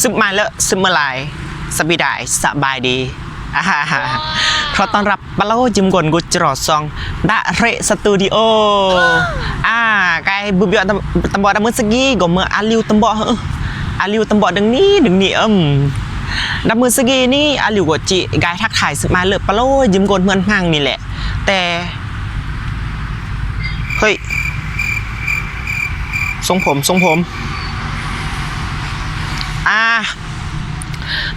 ຊຶບມາເລີ ຊຶບມາລາຍ ສະບີດາຍ ສະບາຍດີ ອາ ຂໍຕ້ອນຮັບປາໂລຈິມກົນກຸຈຣໍ່ຊອງ ດາເຣສະຕູດິໂອ ອາ ກາຍບຸບຍອດຕຳ ຕຳບໍດາມືສະກີ ກໍເມື່ອອາລິວຕຳບໍ ອາລິວຕຳບໍດຶງນີ້ ດຶງນີ້ ອືມ ດາມືສະກີນີ້ ອາລິວກໍຈິກາຍທັກທາຍຊຶບມາເລີ ປາໂລຈິມກົນເຮືອນຫ້າງນີ້ແຫຼະ ແຕ່ ເຮີ້ຍ ຊົງຜົມ ຊົງຜົມ ອາ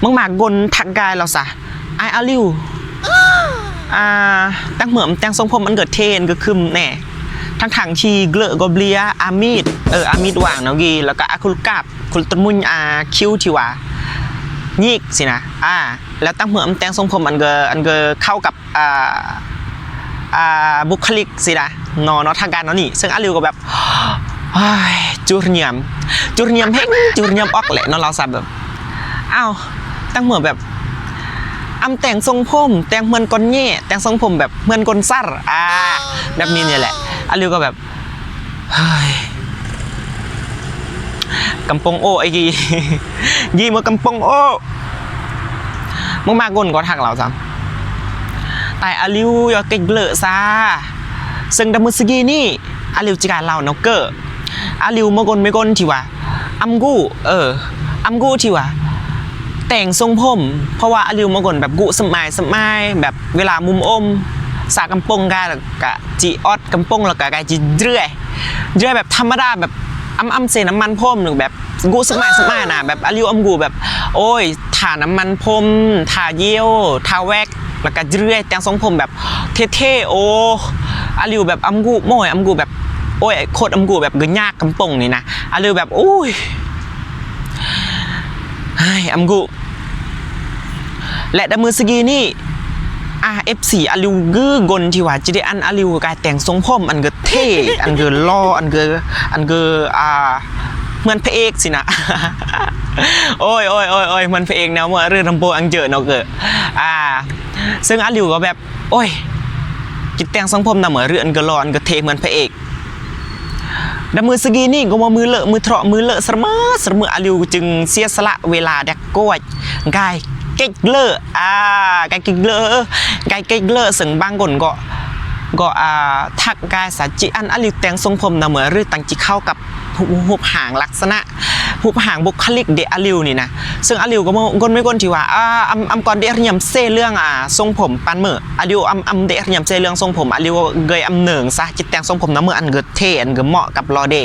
ມັງມາກົນທັກກາຍລາວຊະ ອ້າຍອາລິວ ອາ ແຕ່ງເຫີມແຕ່ງຊົງຜົມມັນກໍເທ່ ມັນກໍຄຶມແນ່ ທັງໆທີ່ເກລະກໍເບລຍ ອາມີດ ເອີ ອາມີດຫວ່າງເນາະກີ້ ແລ້ວກໍອາຄຸລະກາບ ຄຸລະຕະມຸຍ ອາ ຄິວທີ່ວ່າຍິກຊີ້ນະ ອາ ແລ້ວແຕ່ງເຫີມແຕ່ງຊົງຜົມມັນກໍ ອັນກໍເຂົ້າກັບ ອ່າ ອ່າ ບຸກຄະລິກຊີ້ນະ ເນາະ ເນາະ ທາງການເນາະນີ້ ເຊິ່ງອາລິວກໍແບບ ໂອ້ຍ ຈູຣຍຽມ ຈູຣຍຽມເຮັງ ຈູຣຍຽມອອກແຫຼະເນາະ ລາວຊະແບບ ອ້າວ ແຕ່ງເໝືອນແບບ ອຳແຕ່ງຊົງຜົມ ແຕ່ງເໝືອນຄົນແຍ່ ແຕ່ງຊົງຜົມແບບເໝືອນຄົນຊັດ ອາ ແບບນີ້ນີ້ແຫຼະ ອາລິວກໍແບບ ເຮີ້ຍ ກຳປົງໂອ້ ໄອ້ກີ້ ຢີເມື່ອກຳປົງໂອ້ ມາກໆ ກົນກໍທັກລາວຊ້ຳ ຕາຍອາລິວ ຢ່າເກັກເລີຊາ ເຊິ່ງດາມື້ສະກີນີ້ ອາລິວຈິກາລາວເນາະເກີ ອາລິວມາກົນເມກົນທີ່ວ່າ ອຳກູ ເອີ ອຳກູທີ່ວ່າ ແຕ່ງຊົງຜົມ ເພາະວ່າອາລິວມາກົນແບບກຸສະໝາຍສະໝາຍ ແບບເວລາມຸມອົມ ສາກຳປົງກະ ກະ ຈີອອດກຳປົງ ແລ້ວກະ ກະຈີເລື້ອຍ ເລື້ອຍແບບທຳມະດາ ແບບອຳໆ ເຊນ້ຳມັນຜົມ ຫຼືແບບກຸສະໝາຍສະໝາຍນະ ແບບອາລິວອຳກູແບບ ໂອ້ຍ ທານ້ຳມັນຜົມ ທາຢຽວ ທາແວັກ ແລ້ວກະເລື້ອຍ ແຕ່ງຊົງຜົມແບບເທ່ໆ ໂອ້ ອາລິວແບບອຳກູ ໂອ້ຍ ອຳກູແບບ ໂອ້ຍ ໂຄດອຳກູແບບກະຍາກກຳປົງນີ້ນະ ອາລິວແບບ ໂອ້ຍ ເຮີ້ຍ ອຳກູ ແລະ ດາມື້ສະກີນີ້ ອາ ເອັຟຊີ ອາລິວກື້ກົນທີ່ວ່າ ຈີດີອັນ ອາລິວກາຍແຕ່ງຊົງຜົມ ອັນກໍເທ່ ອັນກໍຫຼໍ່ ອັນກໍ ອັນກໍ ອ່າ ເໝືອນພະເອກຊີ້ນະ ໂອ້ຍ ໂອ້ຍ ໂອ້ຍ ໂອ້ຍ ເໝືອນພະເອກແນວເມື່ອ ເລື່ອງລຳໂພງອັງເຈີເນາະເກີ ອ່າ ເຊິ່ງອາລິວກໍແບບ ໂອ້ຍ ຈິແຕ່ງຊົງຜົມນຳເໝືອ ຫຼືອັນກໍຫຼໍ່ ອັນກໍເທ່ເໝືອນພະເອກ ດາມື້ສະກີນີ້ກໍວ່າມືເລີະມືເທາະມືເລີະສະເໝີ ສະເໝີ ອາລິວຈຶ່ງເສຍສະຫຼະເວລາແດກກວດ ກາຍເກັກເລີ ອາ ກາຍເກັກເລີ ກາຍເກັກເລີ ເຊິ່ງບາງຄົນກໍ ກໍ ອາ ທັກກາຍສາຈິອັນ ອາລິວແຕ່ງຊົງຜົມນຳເໝືອ ຫຼືຕັ້ງຈິເຂົ້າກັບຮູບຮ່າງລັກສະນະ ຮູບຮ່າງບຸກຄະລິກເດ ອາລິວນີ້ນະ ເຊິ່ງອາລິວກໍບໍ່ ຄົນເປັນຄົນທີ່ວ່າ ອາ ອຳ ອຳກ່ອນເດ ຮຽນເຊເລື່ອງ ອາ ຊົງຜົມປານເມີ ອາລິວອຳ ອຳເດ ຮຽນເຊເລື່ອງຊົງຜົມ ອາລິວເກີຍອຳເນີງຊະ ຈິແຕ່ງຊົງຜົມນຳເມີ ອັນເກີເທ ອັນເກີເໝາະກັບຫຼໍ່ເດ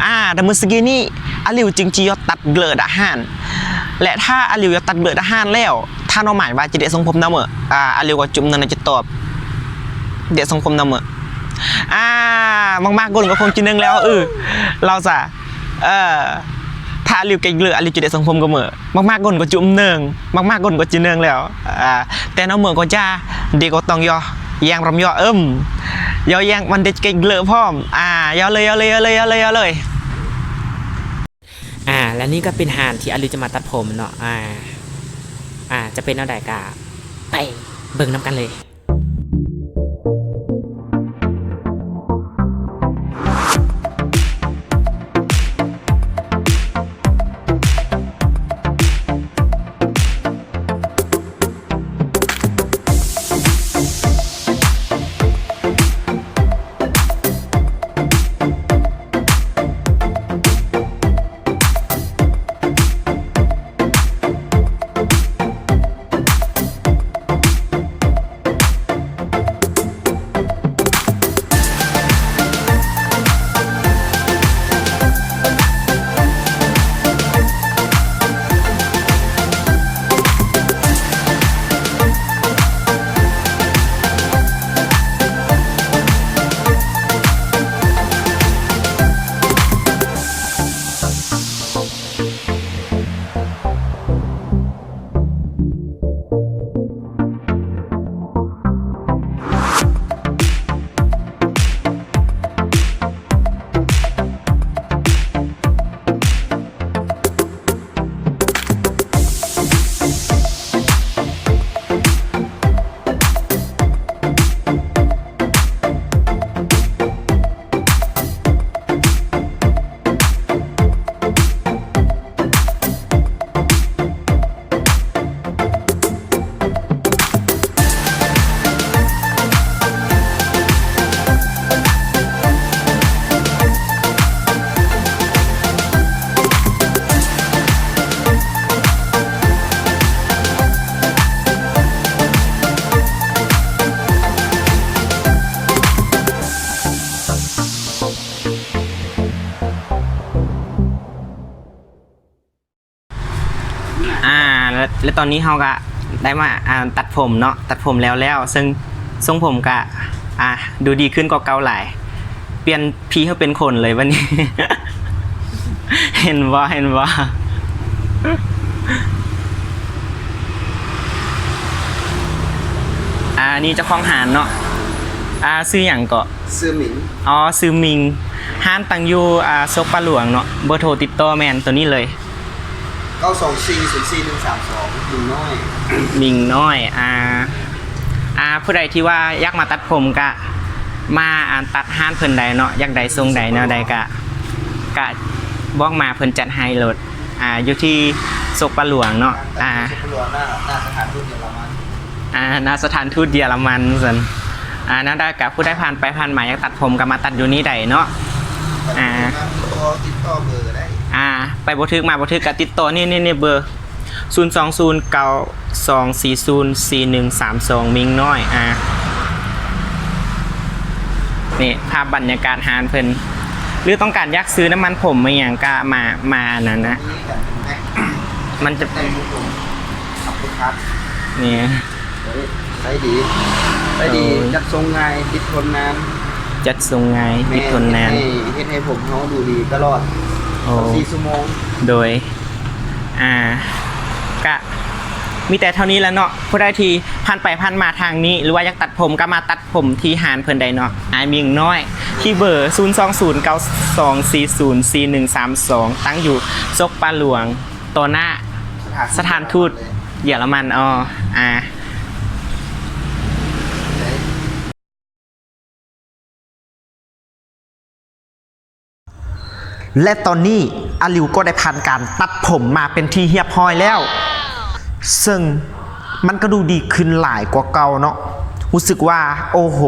ອາ ດາມື້ສະກີນີ້ ອາລິວຈຶ່ງຈິຢອດຕັດເກີດອາຫານ ແລະ ຖ້າອາລິວຢອດຕັດເກີດອາຫານແລ້ວ ຖ້ານ້ອງໝາຍວ່າຈິເດຊົງຜົມນຳເມີ ອາ ອາລິວກໍຈຸ່ມນັ້ນຈະຕອບ ເດຊົງຜົມນຳເມີ ອາ ມາກໆ ຄົນກໍຄົງຈິເນີງແລ້ວ ເອີ ລາວຊະ ເອີ ຖ້າອາລິວເກັກເລີ ອາລິວຈິເດຊົງຜົມກໍເມີ ມາກໆ ຄົນກໍຈຸເນີງ ມາກໆ ຄົນກໍຈິເນີງແລ້ວ ອາ ແຕ່ນຳເມີກໍຈະ ເດກໍຕ້ອງຍໍ ແຢງລຳຍໍ ເອີມ ຍໍແຢງມັນເດັດເກັກເລີພ້ອມ ອາ ຍໍເລີຍ ຍໍເລີຍ ຍໍເລີຍ ຍໍເລີຍ ຍໍເລີຍ ອາ ແລະນີ້ກໍເປັນຮ້ານທີ່ອາລິວຈະມາຕັດຜົມເນາະ ອາ ອາ ຈະເປັນແນວໃດກໍໄປເບິ່ງນຳກັນເລີຍ. ແລະຕອນນີ້ເຮົາກະໄດ້ມາ ອ່າ ຕັດຜົມເນາະ, ຕັດຜົມແລ້ວແລ້ວ ເຊິ່ງຊົງຜົມກະ ອ່າ ດູດີຂຶ້ນກວ່າເກົ່າຫຼາຍ, ປ່ຽນຜີໃຫ້ເປັນຄົນເລີຍບັດນີ້. ເຫັນບໍ່ ເຫັນບໍ່? ອ່າ ນີ້ເຈົ້າຂອງຮ້ານເນາະ. ອ່າ ຊື່ຫຍັງເກາະ? ຊື່ມິງ. ອໍ ຊື່ມິງ. ຮ້ານຕັ້ງຢູ່ ອ່າ ໂຊກປ່າຫຼວງເນາະ. ເບີໂທຕິດຕໍ່ແມ່ນໂຕນີ້ເລີຍ. ເກົ້າສອງສີ່ ສູນສີ່ໜຶ່ງສາມສອງ ມິງນ້ອຍ. ມິງນ້ອຍ. ອ່າ ອ່າ ຜູ້ໃດທີ່ວ່າຢາກມາຕັດຜົມກະມາ ອ່າ ຕັດຮ້ານເພິ່ນໄດ້ເນາະ, ຢາກໄດ້ຊົງໃດແນວໃດກະ ກະບອກມາ ເພິ່ນຈັດໃຫ້ໂລດ. ອ່າ ຢູ່ທີ່ໂຊກປ່າຫຼວງເນາະ. ອ່າ ໂຊກປ່າຫຼວງ ໜ້າ ໜ້າສະຖານທູດເຢຍລະມັນ. ອ່າ ໜ້າສະຖານທູດເຢຍລະມັນຊັ້ນ. ອ່າ ແນວໃດກະຜູ້ໃດຜ່ານໄປຜ່ານມາຢາກຕັດຜົມກະມາຕັດຢູ່ນີ້ໄດ້ເນາະ. ອ່າ ຕິດຕໍ່ ຕິດຕໍ່ເບີໄດ້. ອ່າ ໄປບໍ່ຖືກມາບໍ່ຖືກກະຕິດຕໍ່ນີ້ ນີ້ ນີ້ເບີ ສູນສອງສູນ ເກົ້າສອງສີ່ສູນ ສີ່ໜຶ່ງສາມສອງ ມິງນ້ອຍ. ອ່າ ນີ້ພາບບັນຍາກາດຮ້ານເພິ່ນ. ຫຼືຕ້ອງການຢາກຊື້ນ້ຳມັນຜົມອີ່ຫຍັງກະມາ ມາອັນນັ້ນນະ. ມັນຈະ ແຕ່ງຜົມ ອັບເປີຄັດ ນີ້ ໄດ້ດີ ໄດ້ດີ. ໂອ້ຍ ຈັດຊົງງ່າຍ ຕິດທົນນານ. ຈັດຊົງງ່າຍ ແມ່ນ ຕິດທົນນານ. ເຮັດໃຫ້ ເຮັດໃຫ້ຜົມເຮົາດູດີຕະຫຼອດ ໂອ້ ຊາວສີ່ຊົ່ວໂມງ. ໂດຍ ອ່າ ກະມີແຕ່ເທົ່ານີ້ແຫຼະເນາະ. ຜູ້ໃດທີ່ຜ່ານໄປຜ່ານມາທາງນີ້ ຫຼືວ່າຢາກຕັດຜົມກະມາຕັດຜົມທີ່ຮ້ານເພິ່ນໄດ້ເນາະ. ອ້າຍມິງນ້ອຍ ທີ່ເບີ ສູນສອງສູນ ເກົ້າສອງສີ່ສູນ ສີ່ໜຶ່ງສາມສອງ ຕັ້ງຢູ່ໂຊກປ່າຫຼວງ ຕໍ່ໜ້າສະຖານທູດເຢຍລະມັນ. ອໍ ອ່າ ແລະຕອນນີ້ອາລິວກໍໄດ້ຜ່ານການຕັດຜົມມາເປັນທີ່ຮຽບຮ້ອຍແລ້ວ, ເຊິ່ງມັນກໍດູດີຂຶ້ນຫຼາຍກວ່າເກົ່າເນາະ. ຮູ້ສຶກວ່າ ໂອ້ໂຫ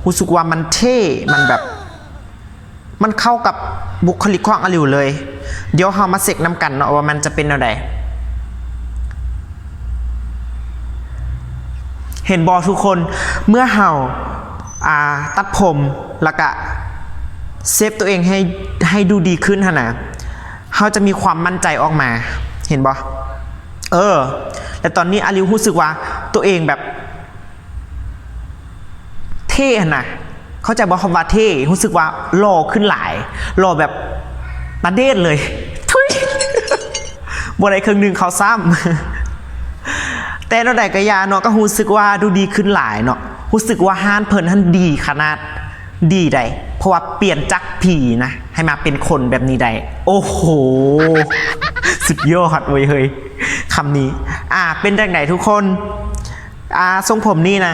ຮູ້ສຶກວ່າມັນເທ່ ມັນແບບ ມັນເຂົ້າກັບບຸກຄະລິກຂອງອາລິວເລີຍ. ດຽວເຮົາມາເຊັກນຳກັນເນາະວ່າມັນຈະເປັນແນວໃດ. ເຫັນບໍ່ທຸກຄົນ? ເມື່ອເຮົາ ອ່າ ຕັດຜົມ ແລ້ວກະເຊບຕົວເອງໃຫ້ ໃຫ້ດູດີຂຶ້ນຫັ້ນນະ, ເຮົາຈະມີຄວາມໝັ້ນໃຈອອກມາ. ເຫັນບໍ່? ເອີ ແລະຕອນນີ້ອາລິວຮູ້ສຶກວ່າຕົວເອງແບບ ເທ່ຫັ້ນນະ, ເຂົ້າໃຈບໍ່? ຄຳວ່າເທ່ ຮູ້ສຶກວ່າຫຼໍ່ຂຶ້ນຫຼາຍ, ຫຼໍ່ແບບຕາເດດເລີຍ. ທຸຍ ບໍ່ໄດ້ເຄິ່ງໜຶ່ງເຂົ້າຊ້ຳ. ແຕ່ແນວໃດກໍຢ່າເນາະ, ກໍຮູ້ສຶກວ່າດູດີຂຶ້ນຫຼາຍເນາະ, ຮູ້ສຶກວ່າຮ້ານເພິ່ນຫັ້ນດີຂະໜາດ, ດີໃດ໋, ເພາະວ່າປ່ຽນຈາກຜີນະ ໃຫ້ມາເປັນຄົນແບບນີ້ໄດ້. ໂອ້ໂຫ ສຸດຍອດເວີຍເຮີ້ຍ ຄຳນີ້. ອ່າ ເປັນຈັ່ງໃດທຸກຄົນ? ອ່າ ຊົງຜົມນີ້ນະ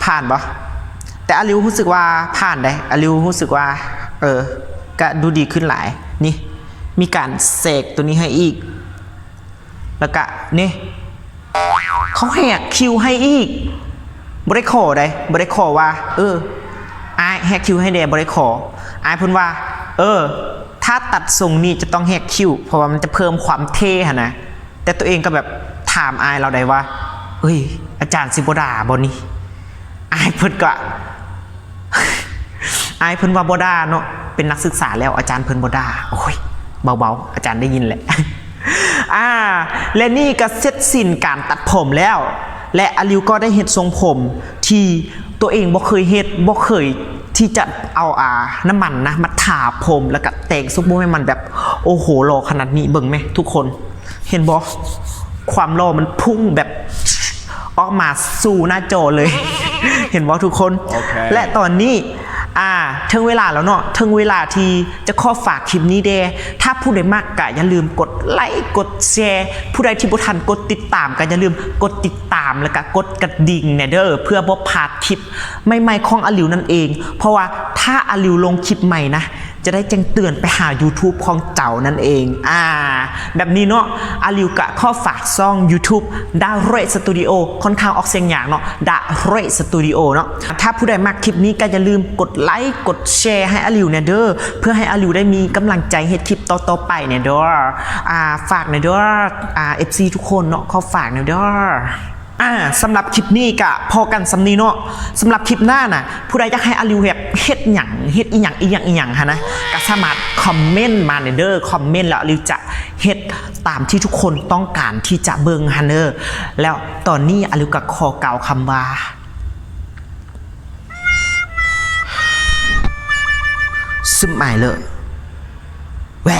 ຜ່ານບໍ່? ແຕ່ອາລິວຮູ້ສຶກວ່າຜ່ານເດ້, ອາລິວຮູ້ສຶກວ່າ ເອີ ກະດູດີຂຶ້ນຫຼາຍ. ນີ້ ມີການແຊກໂຕນີ້ໃຫ້ອີກ, ແລ້ວກະນີ້ ເຂົາແຫກຄິວໃຫ້ອີກ. ບໍ່ໄດ້ຂໍເດ້, ບໍ່ໄດ້ຂໍວ່າ ເອີ ອ້າຍແຫກຄິວໃຫ້ແດ່, ບໍ່ໄດ້ຂໍ. ອ້າຍເພິ່ນວ່າ ເອີ ຖ້າຕັດຊົງນີ້ຈະຕ້ອງແຫກຄິວ ເພາະວ່າມັນຈະເພີ່ມຄວາມເທ່ຫັ້ນນະ. ແຕ່ຕົວເອງກໍແບບຖາມອ້າຍລາວໄດ້ວ່າ ເອີຍ ອາຈານຊິບໍ່ດ່າບໍ່ນີ້? ອ້າຍເພິ່ນກໍ ອ້າຍເພິ່ນວ່າບໍ່ດ່າເນາະ, ເປັນນັກສຶກສາແລ້ວ ອາຈານເພິ່ນບໍ່ດ່າ. ໂອ້ຍ ເບົາໆ ອາຈານໄດ້ຍິນແຫຼະ. ອ່າ ແລະນີ້ກໍເສັດສິ້ນການຕັດຜົມແລ້ວ, ແລະອາລິວກໍໄດ້ເຮັດຊົງຜົມທີ່ຕົວເອງບໍ່ເຄີຍເຮັດ, ບໍ່ເຄີຍທີ່ຈະເອົາ ອ່າ ນ້ຳມັນນະມາທາຜົມ ແລ້ວກໍແຕ່ງຊົງຜົມໃຫ້ມັນແບບ ໂອ້ໂຫ ຫຼໍ່ຂະໜາດນີ້. ເບິ່ງແມະທຸກຄົນ ເຫັນບໍ່? ຄວາມຫຼໍ່ມັນພຸ່ງແບບອອກມາສູ່ໜ້າຈໍເລີຍ. ເຫັນບໍ່ທຸກຄົນ? ໂອເຄ ແລະຕອນນີ້ ອ່າ ເຖິງເວລາແລ້ວເນາະ, ເຖິງເວລາທີ່ຈະຂໍຝາກຄລິບນີ້ແດ່. ຖ້າຜູ້ໃດມັກກະຢ່າລືມກົດໄລ ກົດແຊ, ຜູ້ໃດທີ່ບໍ່ທັນກົດຕິດຕາມກະຢ່າລືມກົດຕິດຕາມ ແລ້ວກະກົດກະດິ່ງແດ່ເດີ ເພື່ອບໍ່ພາດຄລິບໃໝ່ໆຂອງອາລິວນັ້ນເອງ. ເພາະວ່າຖ້າອາລິວລົງຄລິບໃໝ່ນະ ຈະໄດ້ແຈ້ງເຕືອນໄປຫາຢູທູບຂອງເຈົ້ານັ້ນເອງ. ອ່າ ແບບນີ້ເນາະ, ອາລິວກະຂໍຝາກຊ່ອງຢູທູບ Dare Studio ຄ່ອນຂ້າງອອກສຽງຍາກເນາະ, Dare Studio ເນາະ. ຖ້າຜູ້ໃດມັກຄລິບນີ້ກໍຢ່າລືມກົດໄລ ກົດແຊໃຫ້ອາລິວແດ່ເດີ ເພື່ອໃຫ້ອາລິວໄດ້ມີກຳລັງໃຈເຮັດຄລິບຕໍ່ໆໄປແດ່ເດີ. ອ່າ ຝາກແດ່ເດີ ອ່າ ເອັຟຊີທຸກຄົນເນາະ, ຂໍຝາກແດ່ເດີ. ອ່າ ສຳລັບຄລິບນີ້ກະພໍ້ກັນສ່ຳນີ້ເນາະ. ສຳລັບຄລິບໜ້ານະ ຜູ້ໃດຢາກໃຫ້ອາລິວແບບເຮັດຫຍັງ ເຮັດອີ່ຫຍັງ ອີ່ຫຍັງ ອີ່ຫຍັງຫັ້ນນະ ກະສາມາດຄອມເມັນມາແດ່ເດີ. ຄອມເມັນແລ້ວອາລິວຈະເຮັດຕາມທີ່ທຸກຄົນຕ້ອງການທີ່ຈະເບິ່ງຫັ້ນເດີ. ແລ້ວຕອນນີ້ອາລິວກະຂໍກ່າວຄຳວ່າ ຊຶມອາຍເລີ ແວ.